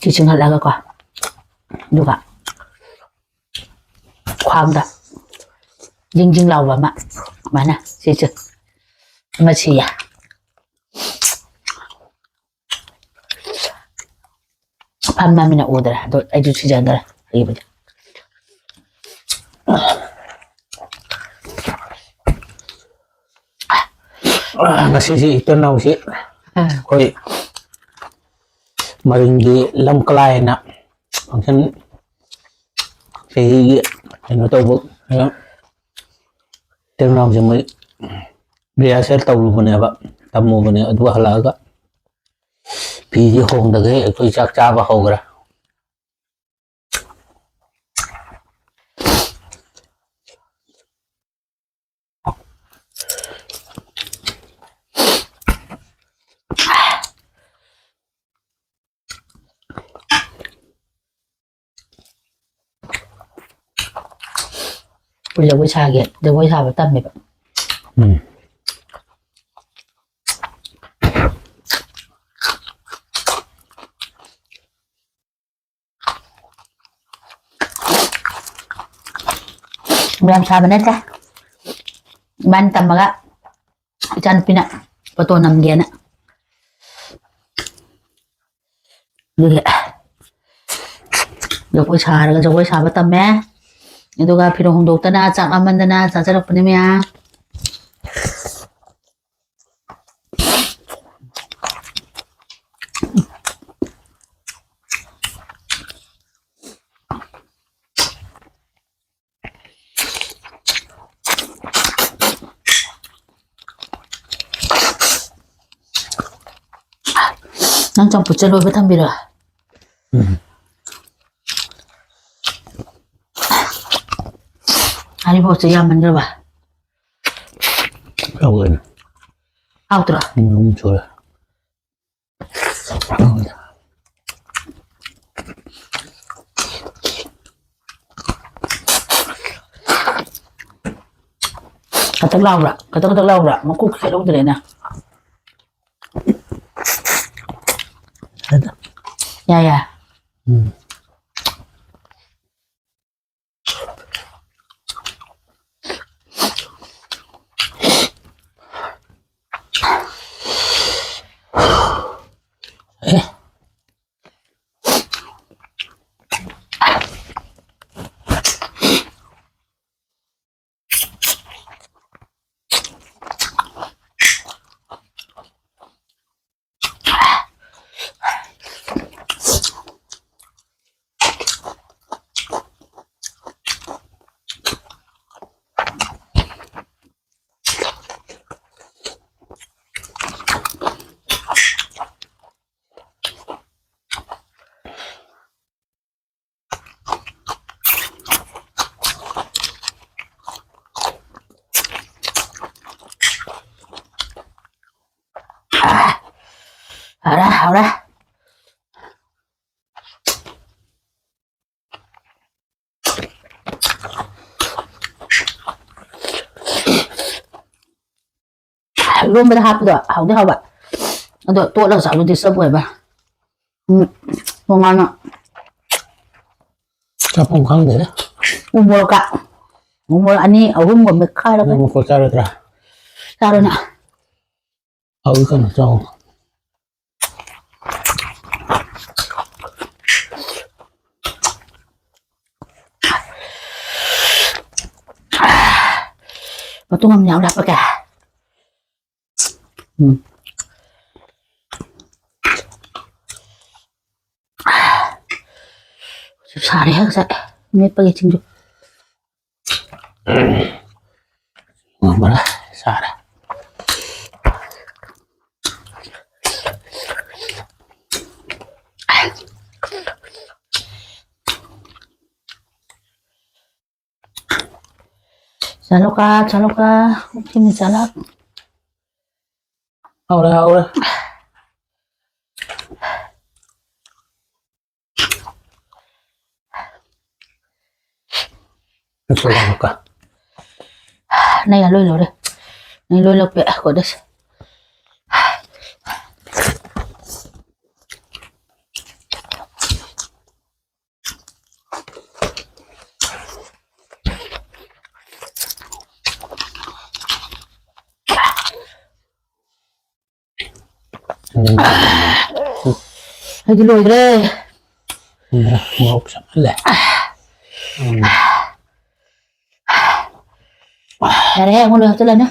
ꯁꯤ ꯆꯤꯡꯍꯠꯂꯒꯀꯣ, ꯑꯗꯨꯒ ꯈ꯭ꯋꯥꯡꯗ ꯖꯤꯡ ꯖꯤꯡ ꯂꯥꯎꯕ ꯑꯃ, ꯑꯗꯨꯃꯥꯏꯅ ꯁꯤꯁꯦ ꯑꯃ ꯁꯤꯌꯦ꯫ ꯐꯝꯃꯃꯤꯅ ꯎꯗ꯭ꯔꯦ, ꯑꯗꯣ ꯑꯩꯁꯨ ꯁꯤꯖꯈ꯭ꯔꯦ ꯑꯩꯕꯨꯗꯤ꯫ ꯉꯁꯤꯁꯤ ꯏꯇꯩꯅꯥꯎꯁꯤ ꯑꯥ꯫ ꯑꯩꯈꯣꯏ ꯃꯔꯤꯡꯒꯤ ꯂꯝ ꯀꯂꯥꯏꯅ function ꯆꯍꯤꯒꯤ ꯀꯩꯅꯣ ꯇꯧꯕ, ꯏꯇꯩꯅꯥꯎꯁꯦ ꯃꯣꯏ rehearsal ꯇꯧꯔꯨꯕꯅꯦꯕ, ꯇꯝꯃꯨꯕꯅꯦ꯫ ꯑꯗꯨꯒ ꯍꯜꯂꯛꯑꯒ ꯐꯤꯁꯦ ꯍꯣꯡꯗꯒꯩ ꯑꯩꯈꯣꯏ ꯆꯥꯛ ꯆꯥꯕ ꯍꯧꯈ꯭ꯔꯦ꯫ ꯑꯩꯈꯣꯏ ꯖꯒꯣꯏ ꯁꯥꯒꯦ, ꯖꯒꯣꯏ ꯁꯥꯕ ꯇꯝꯃꯦꯕ꯫ ꯎꯝ꯫ ꯌꯥꯝ ꯁꯥꯕ ꯅꯠꯇꯦ꯫ ꯏꯕꯥꯅꯤ ꯇꯝꯃꯒ ꯏꯆꯥꯅꯨꯄꯤꯅ photo ꯅꯝꯒꯦꯅ꯫ ꯑꯗꯨꯒꯤ ꯖꯒꯣꯏ ꯁꯥꯔꯒ ꯖꯒꯣꯏ ꯁꯥꯕ ꯇꯝꯃꯦ꯫ ꯑꯗꯨꯒ ꯐꯤꯔꯣꯜ ꯍꯣꯡꯗꯣꯛꯇꯅ, ꯆꯥꯛ ꯂꯥꯝꯃꯟꯗꯅ ꯆꯥꯖꯔꯛꯄꯅꯦ ꯃꯌꯥꯝ꯫ ꯅꯪ ꯆꯝꯐꯨꯠꯁꯦ ꯂꯣꯏꯕ ꯊꯝꯕꯤꯔꯣ? ꯎꯝ꯫ ꯍꯥꯏꯔꯤꯕꯣꯠꯁꯦ ꯌꯥꯝꯃꯟꯈ꯭ꯔꯕ? ꯍꯥꯎꯋꯦ꯫ ꯍꯥꯎꯇ꯭ꯔꯣ? ꯎꯝ, ꯎꯝ, ꯁꯣꯏꯔꯦ꯫ ꯀꯇꯛ ꯂꯥꯎꯕ꯭ꯔꯥ? ꯀꯇꯛ ꯀꯇꯛ ꯂꯥꯎꯕ꯭ꯔꯥ? ꯃꯀꯨ ꯈꯦꯠꯍꯧꯗ꯭ꯔꯦꯅꯦ꯫ ꯌꯥ, ꯌꯥ꯫ ꯎꯝ꯫ ꯑꯦ꯫ ꯍꯥꯎꯔꯦ, ꯍꯥꯎꯔꯦ꯫ ꯏꯔꯣꯝꯕꯗ ꯍꯥꯞꯄꯗꯣ ꯍꯥꯎꯗꯤ ꯍꯥꯎꯕ, ꯑꯗꯣ ꯇꯣꯠꯂꯒ ꯆꯥꯕꯗꯤ ꯆꯞ ꯑꯣꯏꯕ꯫ ꯎꯝ, ꯇꯣꯉꯥꯟꯅ ꯆꯥꯐꯝ ꯈꯪꯗꯦꯗ꯫ ꯎ ꯃꯣꯔꯣꯛꯀ, ꯎ ꯃꯣꯔꯣꯛ ꯑꯅꯤ ꯑꯍꯨꯝꯒ ꯃꯦꯠꯈꯥꯏꯔꯒ ꯅꯪ ꯃꯀꯣꯛ ꯆꯥꯔꯣꯏꯗ꯭ꯔꯥ? ꯆꯥꯔꯣꯅ꯫ ꯍꯧꯖꯤꯛ ꯀꯩꯅꯣ ꯆꯥꯎ꯫ ꯃꯇꯨꯝ ꯑꯃ ꯌꯥꯎꯔ ꯍꯥꯞꯄꯛꯀꯦ꯫ ꯎꯝ꯫ ꯁꯥꯔꯦ ꯉꯁꯥꯏ ꯃꯦꯠꯄꯒꯤ ꯁꯤꯡꯖꯨ꯫ ꯉꯝꯃꯔꯣꯏ, ꯁꯥꯔꯦ꯫ ꯆꯠꯂꯣꯀ, ꯆꯠꯂꯣꯀ, ꯁꯤꯃ ꯆꯠꯂꯣ꯫ ꯍꯧꯔꯦ, ꯍꯧꯔꯦ꯫ ꯅꯪ ꯂꯣꯏ ꯂꯧꯔꯦ꯫ ꯅꯪ ꯂꯣꯏ ꯂꯧꯄꯦ, ꯀꯣꯗꯁ꯫ ꯑꯩꯗꯤ ꯂꯣꯏꯈ꯭ꯔꯦ꯫ ꯃꯣꯔꯣꯛ ꯁꯥꯃꯜꯂꯦ꯫ ꯎꯝ꯫ ꯌꯥꯔꯦꯍꯦ, ꯑꯩꯉꯣꯟꯗ ꯍꯥꯞꯆꯤꯜꯂꯅꯨ꯫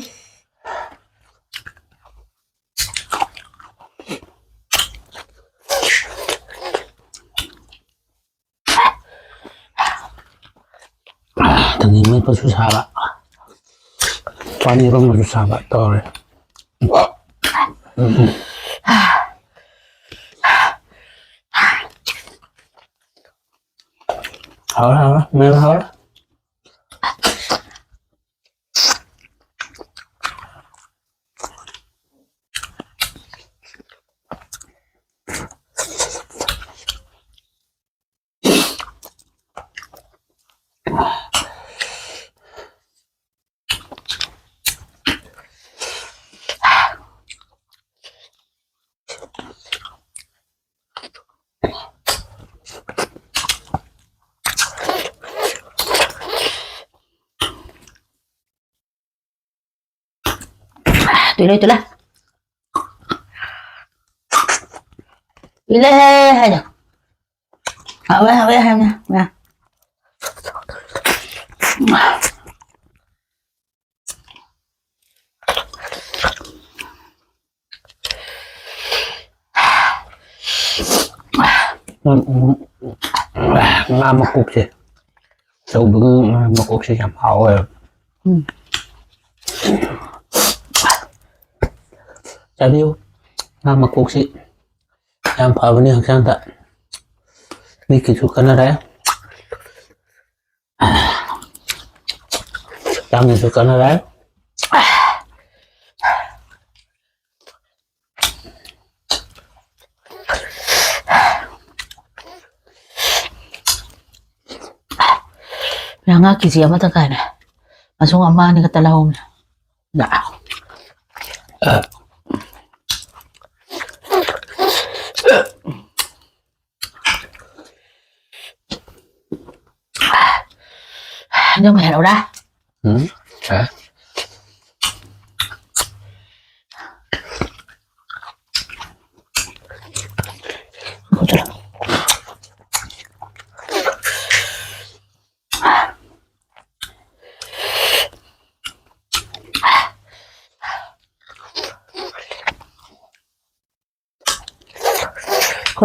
ꯊꯥꯡꯖꯤꯡ ꯃꯦꯠꯄꯁꯨ ꯁꯥꯕ, ꯄꯥꯟ ꯏꯔꯣꯟꯕꯁꯨ ꯁꯥꯕ ꯇꯧꯔꯦ꯫ ꯍꯥꯎꯔꯦ, ꯍꯥꯎꯔꯦ, ꯃꯌꯥꯝ ꯍꯥꯎꯔꯦ꯫ ꯇꯨꯏꯂꯩ, ꯇꯨꯏꯂꯩ꯫ ꯇꯨꯏꯂꯩ ꯍꯥꯏꯗꯣ꯫ ꯍꯥꯎꯋꯦ, ꯍꯥꯎꯋꯦ ꯍꯥꯏꯕꯅꯦ꯫ ꯎꯝ, ꯎꯝ, ꯉꯥ ꯃꯀꯣꯛꯁꯦ, ꯆꯧꯕꯒꯤ ꯉꯥ ꯃꯀꯣꯛꯁꯦ ꯌꯥꯝ ꯍꯥꯎꯋꯦ꯫ ꯎꯝ꯫ ꯆꯥꯕꯤꯌꯨ꯫ ꯉꯥ ꯃꯀꯣꯛꯁꯤ ꯌꯥꯝ ꯐꯕꯅꯤ ꯍꯛꯆꯥꯡꯗ꯫ ꯃꯤꯠꯀꯤꯁꯨ ꯀꯥꯟꯅꯔꯦ꯫ ꯆꯥꯡꯅꯁꯨ ꯀꯥꯟꯅꯔꯦ꯫ ꯉꯥ ꯀꯦꯖꯤ ꯑꯃꯇ ꯀꯥꯏꯅ ꯃꯁꯨꯡ ꯑꯃ ꯑꯅꯤ ꯈꯛꯇ ꯂꯧꯍꯧꯅ꯫ ꯑꯗꯨꯝ ꯍꯦꯜꯂꯧꯔꯥ? ꯎꯝ꯫ ꯑꯦ꯫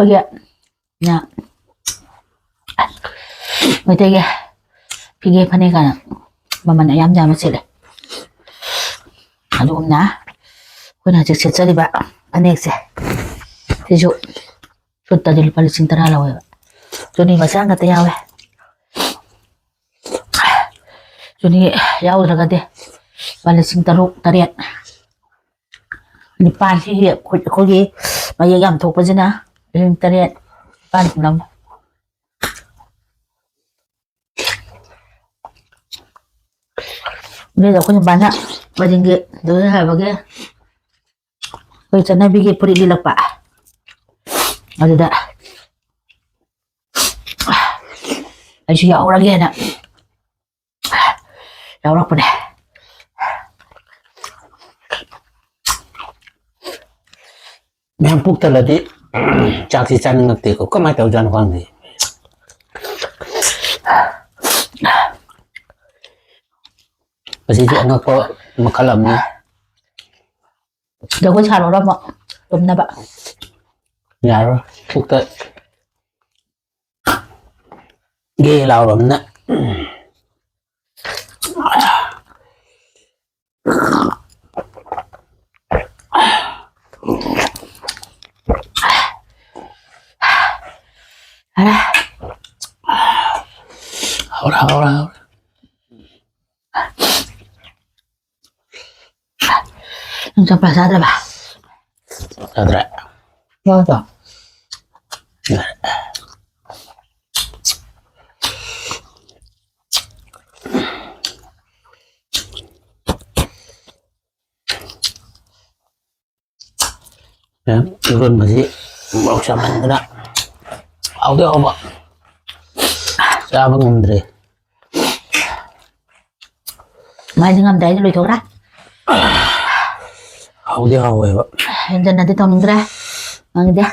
ꯑꯩꯈꯣꯏꯒꯤ ꯃꯩꯇꯩꯒꯤ ꯐꯤꯒꯦ ꯐꯅꯦꯛ ꯀꯥꯏꯅ ꯃꯃꯜ ꯑꯌꯥꯝ ꯌꯥꯝꯅ ꯁꯤꯠꯂꯦ꯫ ꯑꯗꯨꯒꯨꯝꯅ ꯑꯩꯈꯣꯏꯅ ꯍꯧꯖꯤꯛ ꯁꯦꯠꯆꯔꯤꯕ ꯐꯅꯦꯛꯁꯦ, ꯁꯤꯁꯨ ꯁꯨꯠꯇꯗꯤ ꯂꯨꯄꯥ ꯂꯤꯁꯤꯡ ꯇꯔꯥ ꯂꯧꯋꯦꯕ꯫ ꯆꯨꯅꯤ ꯃꯆꯥ ꯈꯛꯇ ꯌꯥꯎꯋꯦ꯫ ꯆꯨꯅꯤ ꯌꯥꯎꯗ꯭ꯔꯒꯗꯤ ꯂꯨꯄꯥ ꯂꯤꯁꯤꯡ ꯇꯔꯨꯛ, ꯇꯔꯦꯠ, ꯅꯤꯄꯥꯜ, ꯁꯤꯒꯤ ꯑꯩꯈꯣꯏ-, ꯑꯩꯈꯣꯏꯒꯤ ꯃꯌꯦꯛ ꯌꯥꯝ ꯊꯣꯛꯄꯁꯤꯅ ꯂꯤꯁꯤꯡ ꯇꯔꯦꯠ, ꯅꯤꯄꯥꯜ ꯂꯧ꯫ ꯑꯗꯨꯗ ꯑꯩꯈꯣꯏ ꯅꯨꯄꯥꯅ ꯋꯥꯖꯤꯡꯒꯤ ꯗꯣꯂꯔ ꯍꯥꯏꯕꯒꯤ ꯑꯩꯈꯣꯏ ꯆꯠꯅꯕꯤꯒꯤ ꯐꯨꯔꯤꯠ ꯂꯤꯠꯂꯛꯄ꯫ ꯑꯗꯨꯗ ꯑꯩꯁꯨ ꯌꯥꯎꯔꯒꯦꯅ ꯌꯥꯎꯔꯛꯄꯅꯦ꯫ ꯃꯌꯥꯝ ꯄꯨꯛ ꯊꯜꯂꯗꯤ ꯆꯥꯛꯁꯤ ꯆꯥꯅꯤꯡꯉꯛꯇꯦꯀꯣ꯫ ꯀꯃꯥꯏꯅ ꯇꯧꯖꯥꯠꯅꯣ ꯈꯪꯗꯦ꯫ ꯑꯁꯤꯁꯨ ꯑꯉꯛꯄ ꯃꯈꯜ ꯑꯃꯅꯤ꯫ ꯖꯒꯣꯏ ꯁꯥꯔꯨꯔ ꯑꯃꯨꯛ ꯇꯨꯝꯅꯕ꯫ ꯌꯥꯔꯣꯏ꯫ ꯄꯨꯛꯇ ꯒꯦ ꯂꯥꯎꯔꯕꯅꯤꯅ꯫ ꯍꯧꯔꯦ, ꯍꯧꯔꯦ, ꯍꯧꯔꯦ꯫ ꯆꯝꯄ꯭ꯔꯥ ꯆꯥꯗ꯭ꯔꯕ? ꯆꯥꯗ꯭ꯔꯦ꯫ ꯌꯥꯎꯗ꯭ꯔꯣ? ꯃꯌꯥꯝ ꯏꯔꯣꯟꯕꯁꯤ ꯃꯣꯔꯣꯛ ꯆꯥꯃꯟꯗꯅ ꯍꯥꯎꯗꯤ ꯍꯥꯎꯕ ꯆꯥꯕ ꯉꯝꯗ꯭ꯔꯦ꯫ ꯃꯥꯏꯗꯤ ꯉꯝꯗ꯭ꯔꯦ, ꯑꯩꯗꯤ ꯂꯣꯏꯊꯣꯛꯈ꯭ꯔꯦ꯫ ꯍꯥꯎꯗꯤ ꯍꯥꯎꯋꯦꯕ꯫ ꯍꯦꯟꯖꯟꯅꯗꯤ ꯇꯧꯅꯤꯡꯗ꯭ꯔꯦ꯫ ꯉꯝꯗꯦ꯫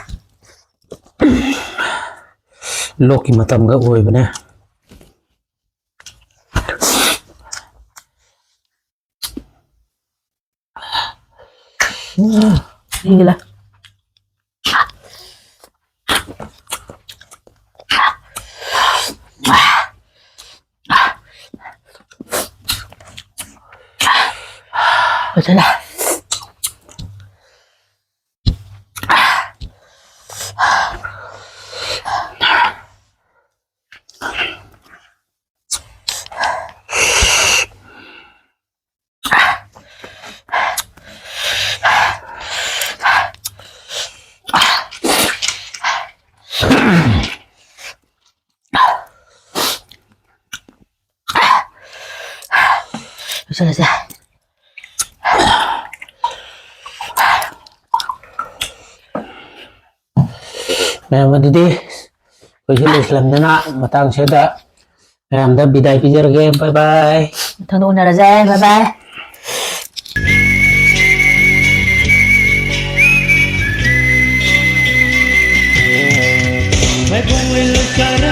ꯂꯣꯛꯀꯤ ꯃꯇꯝꯒ ꯑꯣꯏꯕꯅꯦ꯫ ꯎꯝ, ꯁꯤꯒꯤ ꯂꯩ꯫ ꯐꯖꯅ꯫ ꯂꯣꯏꯁꯤꯜꯂꯁꯦ꯫ ꯃꯌꯥꯝ, ꯑꯗꯨꯗꯤ ꯑꯩꯈꯣꯏꯁꯨ ꯂꯣꯏꯁꯤꯜꯂꯝꯗꯅ ꯃꯇꯥꯡꯁꯤꯗ ꯃꯌꯥꯝꯗ ꯕꯤꯗꯥꯏ ꯄꯤꯖꯔꯒꯦ꯫ ꯕꯥꯏ ꯕꯥꯏ꯫ ꯃꯊꯪꯗ ꯎꯅꯔꯁꯦ꯫ ꯕꯥꯏ ꯕꯥꯏ꯫ ꯃꯩꯕꯣꯡ ꯂꯩꯀꯥꯏꯗ